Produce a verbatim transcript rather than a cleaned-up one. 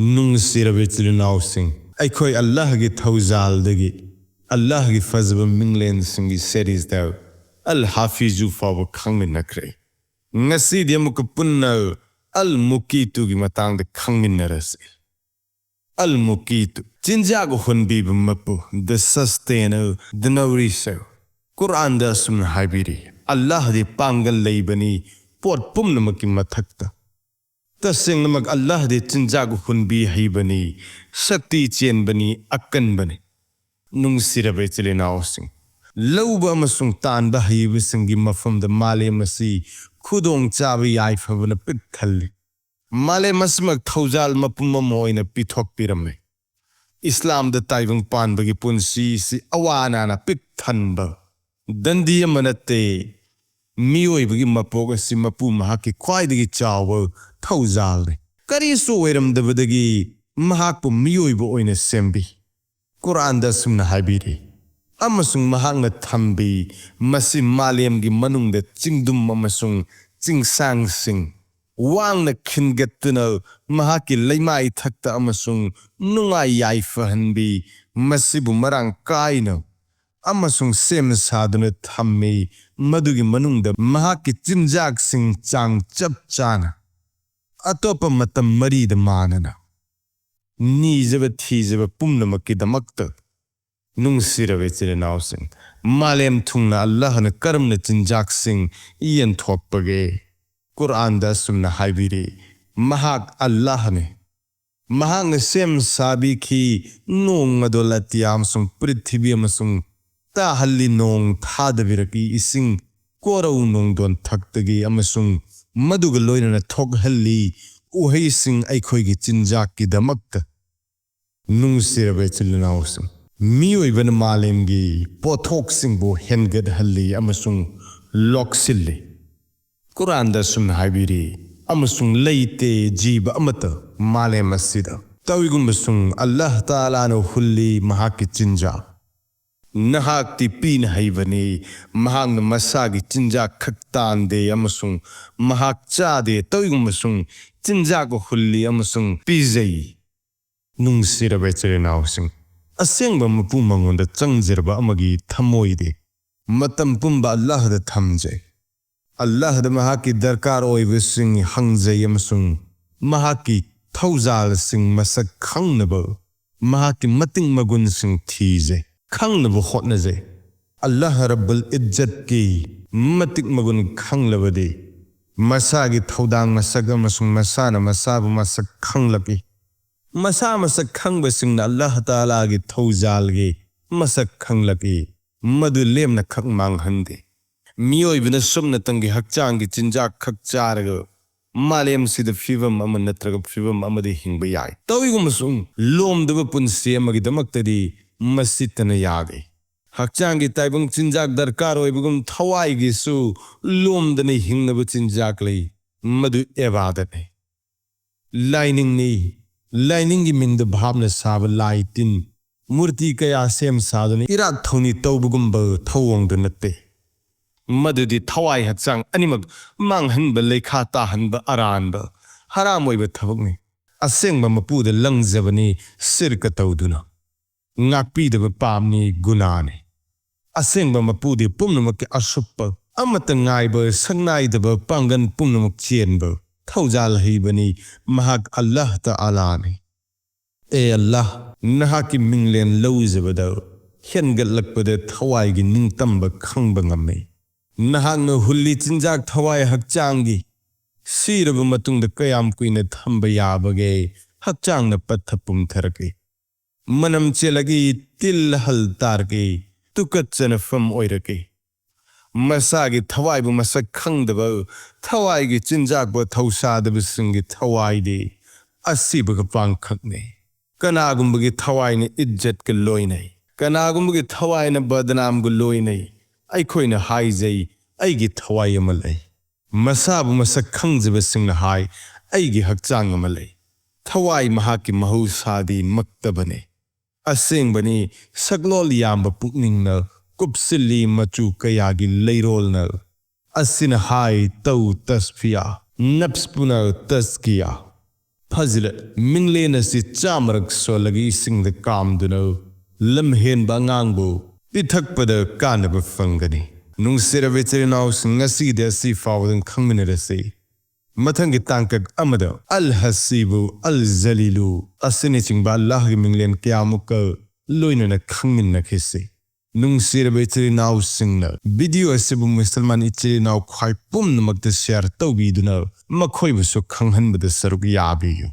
ꯅꯨꯡꯁꯤꯔꯕ ꯏꯆꯤꯜ ꯏꯅꯥꯎꯁꯤꯡ, ꯑꯩꯈꯣꯏ ꯑꯜꯂꯥꯍꯒꯤ ꯊꯧꯖꯥꯜꯗꯒꯤ ꯑꯜꯂꯥꯍꯒꯤ ꯐꯖꯕ ꯃꯤꯡꯂꯦꯟꯁꯤꯡꯒꯤ ꯁꯦꯔꯤꯁꯇ ꯑꯜ ꯍꯥꯐꯤꯖꯨ ꯐꯥꯎꯕ ꯈꯪꯃꯤꯟꯅꯈ꯭ꯔꯦ꯫ ꯉꯁꯤꯗꯤ ꯑꯃꯨꯛꯀ ꯄꯨꯟꯅ ꯑꯜ ꯃꯨꯀꯤꯇꯨꯒꯤ ꯃꯇꯥꯡꯗ ꯈꯪꯃꯤꯟꯅꯔꯁꯤ꯫ ꯑꯜ ꯃꯨꯀꯤꯇꯨ, ꯆꯤꯟꯖꯥꯛ ꯍꯨꯟꯕꯤꯕ ꯃꯄꯨ, the sustainer, the nourisher꯫ ꯀꯨꯔꯥꯟꯗ ꯑꯁꯨꯝꯅ ꯍꯥꯏꯕꯤꯔꯤ, "ꯑꯜꯂꯥꯍꯗꯤ ꯄꯥꯡꯒꯜ ꯂꯩꯕꯅꯤ ꯄꯣꯠ ꯄꯨꯝꯅꯃꯛꯀꯤ ꯃꯊꯛꯇ꯫ ꯇꯁꯦꯡꯅꯃꯛ ꯑꯜꯂꯥꯍꯗꯤ ꯆꯤꯟꯖꯥꯛ ꯍꯨꯟꯕꯤ ꯍꯩꯕꯅꯤ, ꯁꯛꯇꯤ ꯆꯦꯟꯕꯅꯤ, ꯑꯀꯟꯕꯅꯤ꯫" ꯅꯨꯡꯁꯤꯔꯕ ꯏꯆꯤꯜ ꯏꯅꯥꯎꯁꯤꯡ, ꯂꯧꯕ ꯑꯃꯁꯨꯡ ꯇꯥꯟꯕ ꯍꯩꯕꯁꯤꯡꯒꯤ ꯃꯐꯝꯗ ꯃꯥꯂꯦꯝ ꯑꯁꯤ ꯈꯨꯗꯣꯡꯆꯥꯕ ꯌꯥꯏꯐꯕꯅ ꯄꯤꯛ ꯊꯜꯂꯤ꯫ ꯃꯥꯂꯦꯝ ꯑꯁꯤꯃꯛ ꯊꯧꯖꯥꯜ ꯃꯄꯨꯝ ꯑꯃ ꯑꯣꯏꯅ ꯄꯤꯊꯣꯛꯄꯤꯔꯝꯃꯤ꯫ ꯏꯁꯂꯥꯝꯗ ꯇꯥꯏꯕꯪ ꯄꯥꯟꯕꯒꯤ ꯄꯨꯟꯁꯤꯁꯤ ꯑꯋꯥ ꯑꯅꯥꯅ ꯄꯤꯛ ꯊꯟꯕ ꯗꯟꯗꯤ ꯑꯃ ꯅꯠꯇꯦ꯫ ꯃꯤꯑꯣꯏꯕꯒꯤ ꯃꯄꯣꯛ ꯑꯁꯤ ꯃꯄꯨ ꯃꯍꯥꯛꯀꯤ ꯈ꯭ꯋꯥꯏꯗꯒꯤ ꯆꯥꯎꯕ ꯊꯧꯖꯥꯜꯅꯤ꯫ ꯀꯔꯤꯁꯨ ꯑꯣꯏꯔꯝꯗꯕꯗꯒꯤ ꯃꯍꯥꯛꯄꯨ ꯃꯤꯑꯣꯏꯕ ꯑꯣꯏꯅ ꯁꯦꯝꯕꯤ꯫ ꯀꯨꯔꯥꯟꯗ ꯑꯁꯨꯝꯅ ꯍꯥꯏꯕꯤꯔꯤ, "ꯑꯃꯁꯨꯡ ꯃꯍꯥꯛꯅ ꯊꯝꯕꯤ, ꯃꯁꯤ ꯃꯥꯂꯦꯝꯒꯤ ꯃꯅꯨꯡꯗ ꯆꯤꯡꯗꯨꯝ ꯑꯃꯁꯨꯡ ꯆꯤꯡꯁꯥꯡꯁꯤꯡ ꯋꯥꯡꯅ ꯈꯤꯟꯒꯠꯇꯨꯅ ꯃꯍꯥꯛꯀꯤ ꯂꯩꯃꯥꯏ ꯊꯛꯇ ꯑꯃꯁꯨꯡ ꯅꯨꯡꯉꯥꯏ ꯌꯥꯏꯐꯍꯟꯕꯤ, ꯃꯁꯤꯕꯨ ꯃꯔꯥꯡ ꯀꯥꯏꯅ ꯑꯃꯁꯨꯡ ꯁꯦꯝ ꯁꯥꯗꯨꯅ ꯊꯝꯃꯤ, ꯃꯗꯨꯒꯤ ꯃꯅꯨꯡꯗ ꯃꯍꯥꯛꯀꯤ ꯆꯤꯟꯖꯥꯛꯁꯤꯡ ꯆꯥꯡ ꯆꯞ ꯆꯥꯅ, ꯑꯇꯣꯞꯄ ꯃꯇꯝ ꯃꯔꯤꯗ ꯃꯥꯟꯅꯅ, ꯅꯤꯖꯕ ꯊꯤꯖꯕ ꯄꯨꯝꯅꯃꯛꯀꯤꯗꯃꯛꯇ꯫" ꯅꯨꯡꯁꯤꯔꯕ ꯏꯆꯤꯜ ꯏꯅꯥꯎꯁꯤꯡ, ꯃꯥꯂꯦꯝ ꯊꯨꯡꯅ ꯑꯜꯂꯥꯍꯅ ꯀꯔꯝꯅ ꯆꯤꯟꯖꯥꯛꯁꯤꯡ ꯌꯦꯟꯊꯣꯛꯄꯒꯦ? ꯀꯨꯔꯥꯟꯗ ꯑꯁꯨꯝꯅ ꯍꯥꯏꯕꯤꯔꯤ, "ꯃꯍꯥꯛ ꯑꯜꯂꯥꯍꯅꯤ꯫ ꯃꯍꯥꯛꯅ ꯁꯦꯝ ꯁꯥꯕꯤꯈꯤ ꯅꯣꯡ ꯑꯗꯣ, ꯂꯇꯤꯌꯥ ꯑꯃꯁꯨꯡ ꯄ꯭ꯔꯤꯊꯤꯕꯤ ꯑꯃꯁꯨꯡ ꯇꯥꯍꯜꯂꯤ, ꯅꯣꯡ ꯊꯥꯗꯕꯤꯔꯛꯏ, ꯏꯁꯤꯡ ꯀꯣꯔꯧ ꯅꯣꯡꯗꯣꯟ ꯊꯛꯇꯒꯤ ꯑꯃꯁꯨꯡ ꯃꯗꯨꯒ ꯂꯣꯏꯅꯅ ꯊꯣꯛꯍꯜꯂꯤ ꯎꯍꯩꯁꯤꯡ ꯑꯩꯈꯣꯏꯒꯤ ꯆꯤꯟꯖꯥꯛꯀꯤꯗꯃꯛꯇ꯫" ꯅꯨꯡꯁꯤꯔꯕ ꯏꯆꯤꯜ ꯏꯅꯥꯎꯁꯤꯡ, ꯃꯤꯑꯣꯏꯕꯅ ꯃꯥꯂꯦꯝꯒꯤ ꯄꯣꯠꯊꯣꯛꯁꯤꯡꯕꯨ ꯍꯦꯟꯒꯠꯍꯜꯂꯤ ꯑꯃꯁꯨꯡ ꯂꯣꯛꯁꯤꯜꯂꯤ꯫ ꯀꯨꯔꯥꯟꯗ ꯑꯁꯨꯝꯅ ꯍꯥꯏꯕꯤꯔꯤ, "ꯑꯃꯁꯨꯡ ꯂꯩꯇꯦ ꯖꯤꯕ ꯑꯃꯠꯇ ꯃꯥꯂꯦꯝ ꯑꯁꯤꯗ, ꯇꯧꯏꯒꯨꯝꯕꯁꯨꯡ ꯑꯜꯂꯥꯍ ꯇꯥꯂꯥꯅ ꯍꯨꯜꯂꯤ ꯃꯍꯥꯛꯀꯤ ꯆꯤꯟꯖꯥꯛ꯫" ꯅꯍꯥꯛꯇꯤ ꯄꯤꯅ ꯍꯩꯕꯅꯤ꯫ ꯃꯍꯥꯛꯅ ꯃꯁꯥꯒꯤ ꯆꯤꯟꯖꯥꯛ ꯈꯛ ꯇꯥꯟꯗꯦ ꯑꯃꯁꯨꯡ ꯃꯍꯥꯛ ꯆꯥꯗꯦ, ꯇꯧꯏꯒꯨꯝꯕꯁꯨꯡ ꯆꯤꯟꯖꯥꯛ ꯍꯨꯜꯂꯤ ꯑꯃꯁꯨꯡ ꯄꯤꯖꯩ꯫ ꯅꯨꯡꯁꯤꯔꯕ ꯏꯆꯤꯜ ꯏꯅꯥꯎꯁꯤꯡ, ꯑꯁꯦꯡꯕ ꯃꯄꯨ ꯃꯉꯣꯟꯗ ꯆꯪꯖꯔꯕ ꯑꯃꯒꯤ ꯊꯃꯣꯏꯗꯤ ꯃꯇꯝ ꯄꯨꯝꯕ ꯑꯜꯂꯥꯍꯗ ꯊꯝꯖꯩ꯫ ꯑꯜꯂꯥꯍꯗ ꯃꯍꯥꯛꯀꯤ ꯗꯔꯀꯥꯔ ꯑꯣꯏꯕꯁꯤꯡ ꯍꯪꯖꯩ ꯑꯃꯁꯨꯡ ꯃꯍꯥꯛꯀꯤ ꯊꯧꯖꯥꯜꯁꯤꯡ ꯃꯁꯛ ꯈꯪꯅꯕ ꯃꯍꯥꯛꯀꯤ ꯃꯇꯤꯛ ꯃꯒꯨꯟꯁꯤꯡ ꯊꯤꯖꯩ, ꯈꯪꯅꯕ ꯍꯣꯠꯅꯖꯩ꯫ ꯑꯜꯂꯥꯍ ꯔꯕꯨꯜ ꯏꯖꯠꯀꯤ ꯃꯇꯤꯛ ꯃꯒꯨꯟ ꯈꯪꯂꯕꯗꯤ ꯃꯁꯥꯒꯤ ꯊꯧꯗꯥꯡ ꯃꯁꯛ ꯑꯃꯁꯨꯡ ꯃꯁꯥꯅ ꯃꯁꯥꯕꯨ ꯃꯁꯛ ꯈꯪꯂꯛꯏ꯫ ꯃꯁꯥ ꯃꯁꯛ ꯈꯪꯕꯁꯤꯡꯅ ꯑꯜꯂꯥꯍ ꯇꯥꯂꯥꯒꯤ ꯊꯧꯖꯥꯜꯒꯤ ꯃꯁꯛ ꯈꯪꯂꯛꯏ꯫ ꯃꯗꯨ ꯂꯦꯝꯅ ꯈꯛ ꯃꯥꯡꯍꯟꯗꯦ꯫ ꯃꯤꯑꯣꯏꯕꯅ ꯁꯨꯞꯅꯇꯪꯒꯤ ꯍꯛꯆꯥꯡꯒꯤ ꯆꯤꯟꯖꯥꯛ ꯈꯛ ꯆꯥꯔꯒ ꯃꯥꯂꯦꯝꯁꯤꯗ ꯐꯤꯕꯝ ꯑꯃ ꯅꯠꯇ꯭ꯔꯒ ꯐꯤꯕꯝ ꯑꯃꯗ ꯍꯤꯡꯕ ꯌꯥꯏ꯫ ꯇꯧꯏꯒꯨꯝꯕꯁꯨꯡ ꯂꯣꯝꯗꯕ ꯄꯨꯟꯁꯤ ꯑꯃꯒꯤꯗꯃꯛꯇꯗꯤ ꯃꯁꯤꯇꯅ ꯌꯥꯗꯦ꯫ ꯍꯛꯆꯥꯡꯒꯤ ꯇꯥꯏꯕꯪ ꯆꯤꯟꯖꯥꯛ ꯗꯔꯀꯥꯔ ꯑꯣꯏꯕꯒꯨꯝ ꯊꯋꯥꯏꯒꯤꯁꯨ ꯂꯣꯝꯗꯅ ꯍꯤꯡꯅꯕ ꯆꯤꯟꯖꯥꯛ ꯂꯩ꯫ ꯃꯗꯨ ꯏꯕꯥꯗꯠꯅꯤ꯫ ꯂꯥꯏꯅꯤꯡꯅꯤ꯫ ꯂꯥꯏꯅꯤꯡꯒꯤ ꯃꯤꯡꯗ ꯚꯥꯞꯅ ꯁꯥꯕ ꯂꯥꯏ ꯇꯤꯟ, ꯃꯨꯔꯇꯤ ꯀꯌꯥ ꯁꯦꯝ ꯁꯥꯗꯨꯅ ꯏꯔꯥꯠ ꯊꯧꯅꯤ ꯇꯧꯕꯒꯨꯝꯕ ꯊꯧꯑꯣꯡꯗꯨ ꯅꯠꯇꯦ꯫ ꯃꯗꯨꯗꯤ ꯊꯋꯥꯏ ꯍꯛꯆꯥꯡ ꯑꯅꯤꯃꯛ ꯃꯥꯡꯍꯟꯕ, ꯂꯩꯈꯥ ꯇꯥꯍꯟꯕ, ꯑꯔꯥꯟꯕ, ꯍꯔꯥꯝ ꯑꯣꯏꯕ ꯊꯕꯛꯅꯤ꯫ ꯑꯁꯦꯡꯕ ꯃꯄꯨꯗ ꯂꯪꯖꯕꯅꯤ ꯁꯤꯔꯀ ꯇꯧꯗꯨꯅ꯫ ꯉꯥꯛꯄꯤꯗꯕ ꯄꯥꯞꯅꯤ, ꯒꯨꯅꯥꯅꯤ꯫ ꯑꯁꯦꯡꯕ ꯃꯄꯨꯗꯤ ꯄꯨꯝꯅꯃꯛꯀꯤ ꯑꯁꯨꯞꯄ, ꯑꯃꯠꯇ ꯉꯥꯏꯕ, ꯁꯛꯅꯥꯏꯗꯕ ꯄꯥꯡꯒꯜ ꯄꯨꯝꯅꯃꯛ ꯆꯦꯟꯕ, ꯊꯧꯖꯥꯜ ꯍꯩꯕꯅꯤ꯫ ꯃꯍꯥꯛ ꯑꯜꯂꯥꯍ ꯇꯥꯂꯥꯅꯤ꯫ ꯑꯦ ꯑꯜꯂꯥꯍ, ꯅꯍꯥꯛꯀꯤ ꯃꯤꯡꯂꯦꯟ ꯂꯧꯖꯕꯗ ꯍꯦꯟꯒꯠꯂꯛꯄꯗ ꯊꯋꯥꯏꯒꯤ ꯅꯤꯡꯇꯝꯕ ꯈꯪꯕ ꯉꯝꯃꯤ꯫ ꯅꯍꯥꯛꯅ ꯍꯨꯜꯂꯤ ꯆꯤꯟꯖꯥꯛ ꯊꯋꯥꯏ ꯍꯛꯆꯥꯡꯒꯤ ꯁꯤꯔꯕ ꯃꯇꯨꯡꯗ ꯀꯌꯥꯝ ꯀꯨꯏꯅ ꯊꯝꯕ ꯌꯥꯕꯒꯦ? ꯍꯛꯆꯥꯡꯅ ꯄꯠꯊ ꯄꯨꯝꯊꯔꯛꯏ꯫ ꯃꯅꯝ ꯆꯦꯜꯂꯛꯏ, ꯇꯤꯜ ꯍꯜ ꯇꯥꯔꯛꯏ, ꯇꯨꯀꯠꯆꯅꯐꯝ ꯑꯣꯏꯔꯛꯏ꯫ ꯃꯁꯥꯒꯤ ꯊꯋꯥꯏꯕꯨ ꯃꯁꯛ ꯈꯪꯗꯕ, ꯊꯋꯥꯏꯒꯤ ꯆꯤꯟꯖꯥꯛꯄꯨ ꯊꯧꯁꯥꯗꯕꯁꯤꯡꯒꯤ ꯊꯋꯥꯏꯗꯤ ꯑꯁꯤꯕꯒ ꯄꯥꯡꯈꯛꯅꯤ꯫ ꯀꯅꯥꯒꯨꯝꯕꯒꯤ ꯊꯋꯥꯏꯅ ꯏꯖꯠꯀ ꯂꯣꯏꯅꯩ, ꯀꯅꯥꯒꯨꯝꯕꯒꯤ ꯊꯋꯥꯏꯅ ꯕꯗꯅꯥꯝꯒ ꯂꯣꯏꯅꯩ꯫ ꯑꯩꯈꯣꯏꯅ ꯍꯥꯏꯖꯩ, "ꯑꯩꯒꯤ ꯊꯋꯥꯏ ꯑꯃ ꯂꯩ"꯫ ꯃꯁꯥꯕꯨ ꯃꯁꯛ ꯈꯪꯖꯕꯁꯤꯡꯅ ꯍꯥꯏ, "ꯑꯩꯒꯤ ꯍꯛꯆꯥꯡ ꯑꯃ ꯂꯩ"꯫ ꯊꯋꯥꯏ ꯃꯍꯥꯛꯀꯤ ꯃꯍꯧꯁꯥꯗꯤ ꯃꯛꯇꯕꯅꯤ꯫ ꯑꯁꯦꯡꯕꯅꯤ, ꯁꯛꯂꯣꯜ ꯌꯥꯝꯕ ꯄꯨꯛꯅꯤꯡꯅ ꯀꯨꯞꯁꯤꯜꯂꯤ ꯃꯆꯨ ꯀꯌꯥꯒꯤ ꯂꯩꯔꯣꯜꯅ꯫ ꯑꯁꯤꯅ ꯍꯥꯏ, "ꯇꯧ ꯇꯁꯐꯤꯌꯥ"꯫ ꯅꯐ꯭ꯁꯄꯨꯅ ꯇꯖꯀꯤꯌꯥ꯫ ꯐꯖꯤꯂꯠ, ꯃꯤꯡꯂꯦꯟ ꯑꯁꯤ ꯆꯥꯃꯔꯛ ꯁꯣꯜꯂꯒ ꯏꯁꯤꯡꯗ ꯀꯥꯝꯗꯨꯅ ꯂꯝꯍꯦꯟꯕ ꯑꯉꯥꯡꯕꯨ ꯄꯤꯊꯛꯄꯗ ꯀꯥꯟꯅꯕ ꯐꯪꯒꯅꯤ꯫ ꯅꯨꯡꯁꯤꯔꯕ ꯏꯆꯤꯜ ꯏꯅꯥꯎꯁꯤꯡ, ꯉꯁꯤꯒꯤꯗꯤ ꯑꯁꯤ ꯐꯥꯎꯕꯗꯪ ꯈꯪꯃꯤꯟꯅꯔꯁꯤ꯫ ꯃꯊꯪꯒꯤ ꯇꯥꯡꯀꯛ ꯑꯃꯗ ꯑꯜ ꯍꯁꯤꯕꯨ, ꯑꯜ ꯖꯂꯤꯂꯨ ꯑꯁꯤꯅꯆꯤꯡꯕ ꯑꯜꯂꯥꯍꯒꯤ ꯃꯤꯡꯂꯦꯟ ꯀꯌꯥꯃꯨꯛꯀ ꯂꯣꯏꯅꯅ ꯈꯪꯃꯤꯟꯅꯈꯤꯁꯤ꯫ ꯅꯨꯡꯁꯤꯔꯕ ꯏꯆꯤꯜ ꯏꯅꯥꯎꯁꯤꯡꯅ video ꯑꯁꯤꯕꯨ ꯃꯨꯁꯜꯃꯥꯟ ꯏꯆꯤꯜ ꯏꯅꯥꯎ ꯈ꯭ꯋꯥꯏ ꯄꯨꯝꯅꯃꯛꯇ share ꯇꯧꯕꯤꯗꯨꯅ ꯃꯈꯣꯏꯕꯨꯁꯨ ꯈꯪꯍꯟꯕꯗ ꯁꯔꯨꯛ ꯌꯥꯕꯤꯌꯨ꯫